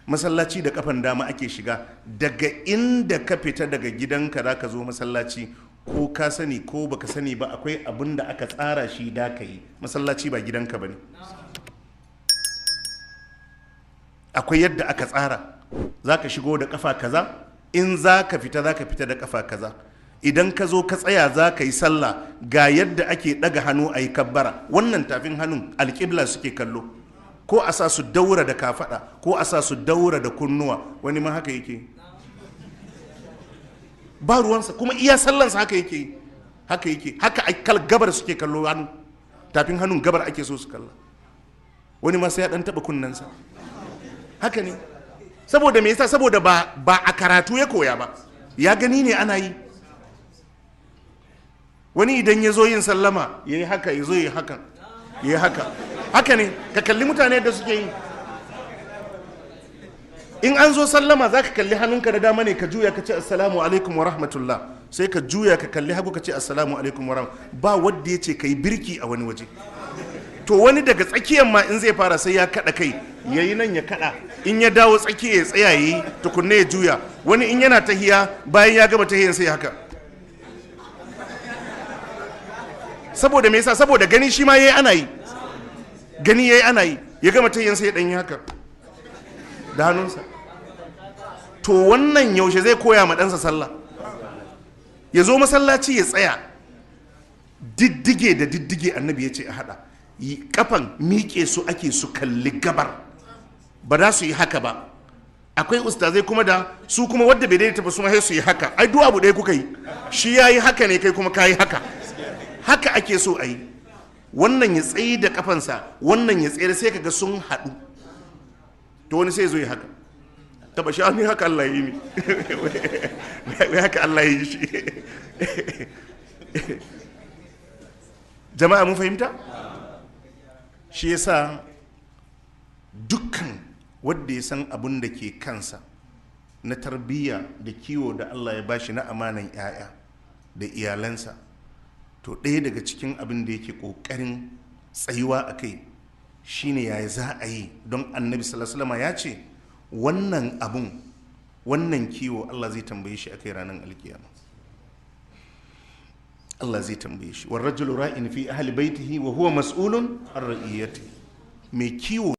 Masallaci da kafan dama ake shiga. Daga inda ka fita daga gidanka za ka zo masallaci, ko ka sani ko baka sani ba, akwai abin da aka tsara shi da ka yi. Masallaci ba gidanka ba ne. Akwai yadda aka tsara za ka shigo da kafa kaza, in za ka fita za ka fita da kafa kaza. Idan ka zo ka tsaya za ka yi sallah, ga yadda ake ɗaga hannu a yi kabbara. Wannan tafin hannun alƙibla suke kallo, ko a sa su daura da kafaɗa, ko a sa su daura da kunnuwa. Wani ma haka yake, ba ruwansa, kuma iya sallansa haka yake, haka yake, haka gabar suke kallo. Hannu tafin hannun gabar ake so su kalla. Wani ma sai ya ɗan taɓa kunnensa. Haka ne. Saboda me yasa? Saboda ba a karatu ya koya ba, ya gani ne ana yi. Wani idan ya zo yin sallama ya yi haka, ya zo ya yi haka, ya yi haka. Haka ne, ka kalli mutane da suke yi. In an zo sallama za ka kalli hannunka da dama ne, ka juya ka ce assalamu alaikum wa rahmatullah, sai ka juya ka kalli hagu ka ce assalamu alaikum wa rahmatullah. Ba wadda ya ce ka yi birki a wani waje. To wani daga tsakiyar ma in zai fara sai ya kada kai, ya yi nan ya kada, in ya dawo tsakiya ya tsaya yi tukunne ya juya. Wani in yana tahiya, bayan ya gama tahiyan sai haka. Saboda me yasa? Saboda gani shi ma yayi ana yi, gani yayi ana yi. Ya gama tahiyan sai ya dan yi haka da hannunsa. To wannan yaushe zai koya ma ɗansa sallah? Ya zo masallaci ya tsaya diddige da diddige, annabi ya ce a haɗa kafan, miƙe su ake su kalli gabar, ba za su yi haka ba. Akwai ustazai kuma da su kuma wadda bai daidaita ba, su ma sai su yi haka. Ai duk abu ɗaya kuka yi, shi ya yi haka ne, kai kuma ka yi haka. Haka ake so a yi. Wannan ya tsaye da kafansa, wannan ya tsaye, sai kaga sun haɗu. To wani sai zo yi haka, taba shi ni haka Allah ya yi ni, wai haka Allah ya yi shi. Jama'a mun fahimta? Shi yasa dukkan wanda ya san abun da ke kansa na tarbiyya da kiwo da Allah ya bashi na amanan 'ya'ya da iyalansa, to ɗaya daga cikin abin da yake ƙoƙarin tsayuwa a kai shine yaya za a yi. Don annabi sallallahu alaihi wasallam ya ce wannan abun, wannan kiwo, Allah zai tambaye shi akai ranar alkiyama. Allah zai tambaye shi. War rajulu ra'in fi ahli baitihi wa huwa mas'ulun an ra'iyati. Mai kiwo